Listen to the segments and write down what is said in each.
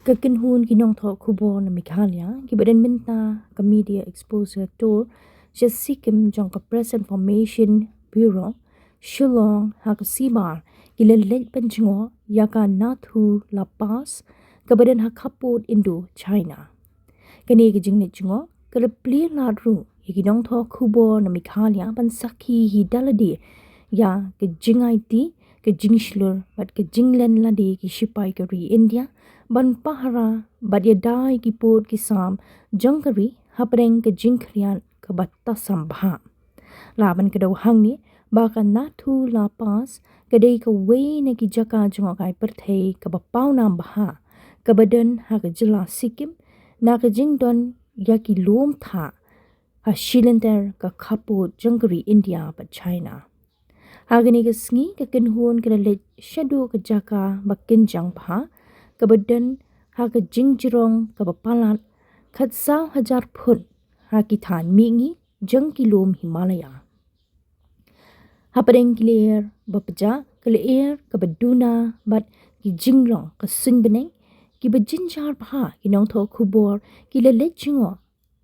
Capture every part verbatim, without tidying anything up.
Ka kynhun ki nongthoh khubor na Meghalaya, ki ba don mynta ka Media Exposure Tour sha Sikkim jong ka Press Information Bureau, Shillong ha ka Sibar, ki la leit ban jngoh ïa ka Nathu La Pass, ka ba don ha khappud Indo-China. Kane ka jingleit jngoh ka la plie lad ruh ïa ki nongthoh khubor na Meghalaya ban sakhi hi da lade ïa ka jingaiti, ka jingshlur bad ka jinglen lade ki shipai ka ri India ban pahara bad ïada ïa ki pud ki sam jong ka ri hapdeng ka jingkhriat ka ba tasam bha. La ban kdew hangne ba ka Nathu La Pass ka dei kawei na ki jaka jngohkai pyrthei ka ba pawnam bha, ka ba don ha ka jylla Sikkim, na ka jingdon ïa ki lum thah ha shilynter ka khappud jong ka ri India bad China. Ha kane ka sngi ka kynhun ka la leit shaduh ka jaka ba kynjang bha, ka ba don ha ka jingjrong ka ba palat khatsaw hajar phut ha ki thaiñ mihngi jong ki lum Himalaya. Hapdeng ki lyer ba pjah, ka lyer ka ba duna bad ki jinglong ka suiñ bneng, ki ba jynjar bha ki nongthoh khubor ki la leit jngoh,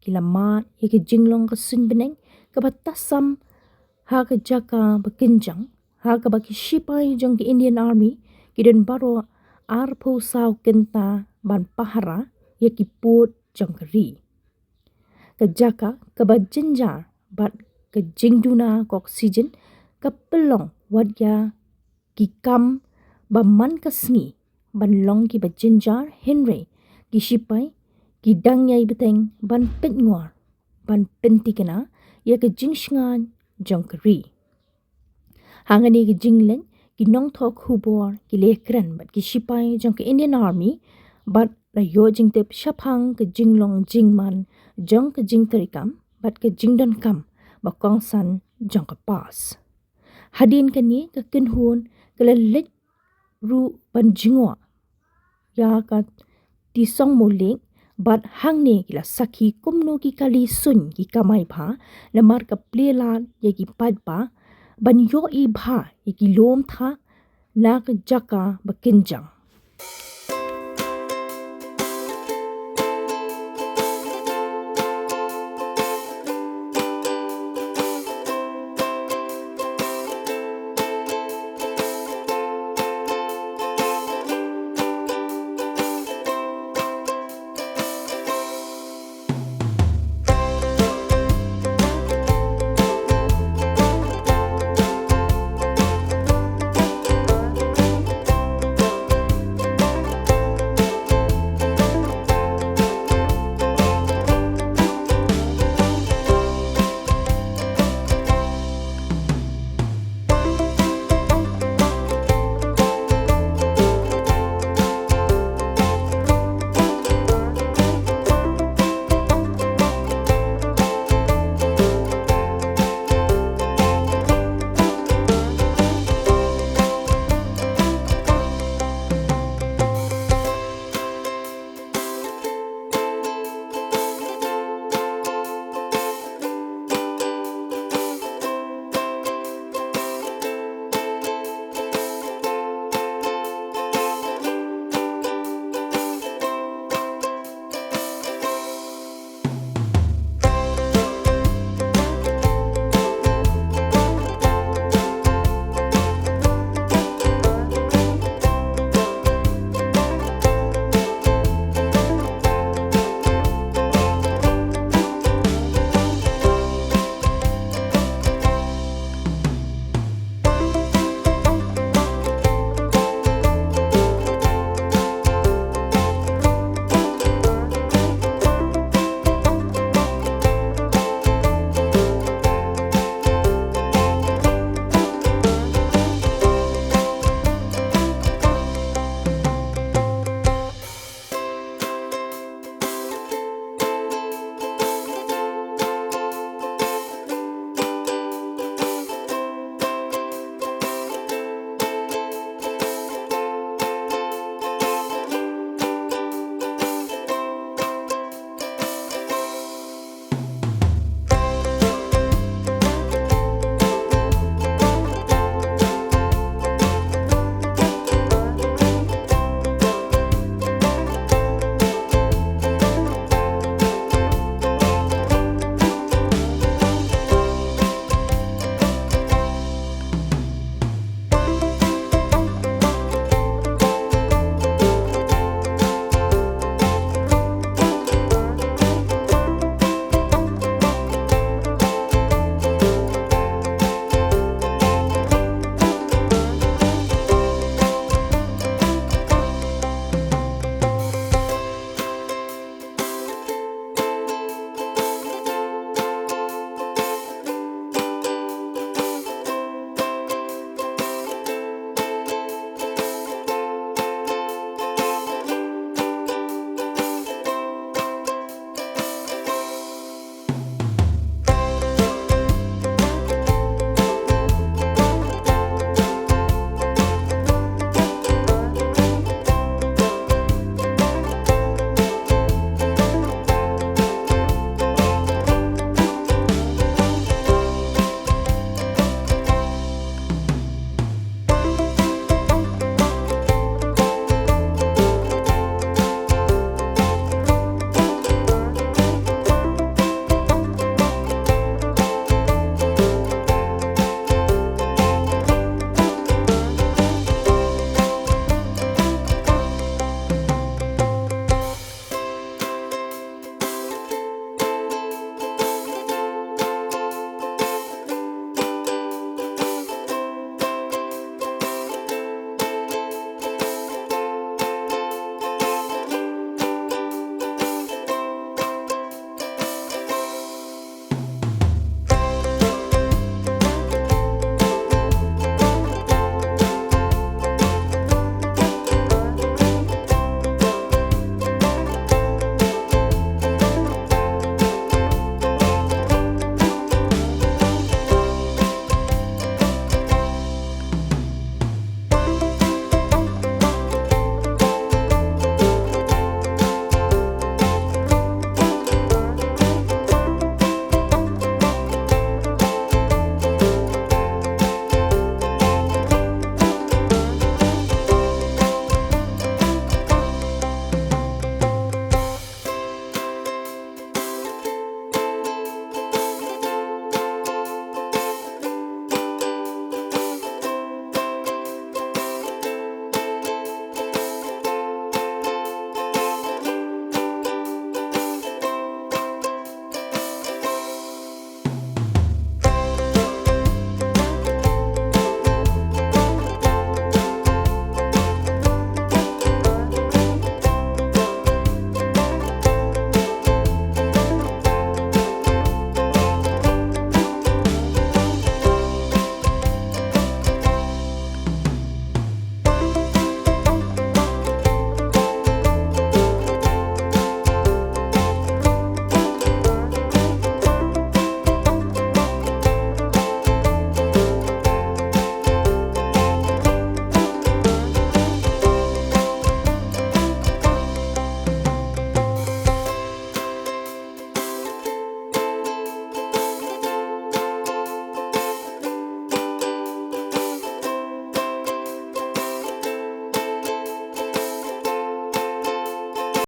ki la mad ïa ki jinglong ka suiñ bneng ka ba tasam ha ka jaka ba kynjang, ha ka ba ki shipai jong ka Indian Army ki don baroh arphew saw kynta ban pahara ïa ki pud jong ka ri. Ka jaka ka ba jynjar bad ka jingduna ka oxygen ka pynlong wat ïa ki kam ba man ka sngi ban long ki ba jynjar, hynrei ki shipai ki dang ïai bteng ban pynngor, ban pyntikna ïa ka jingshngaiñ jong ka ri. Ha kane ka jingleit ki nongthoh khubor ki la kren bad ki shipai jong ka Indian Army bad la ïoh jingtip shaphang ka jinglong jingman jong ka jingtrei kam bad ka jingdonkam ba kongsan jong ka pass. Hadien kane ka kynhun ka la leit ruh ban jngoh ïa ka Tisongmo Lake bad hangne ki la sakhi kumno ki kali suiñ ki kamai bha, namar ka plie lad ïa ki paidbah ban ïohi bha ïa ki lum thah na ka jaka ba kynjang.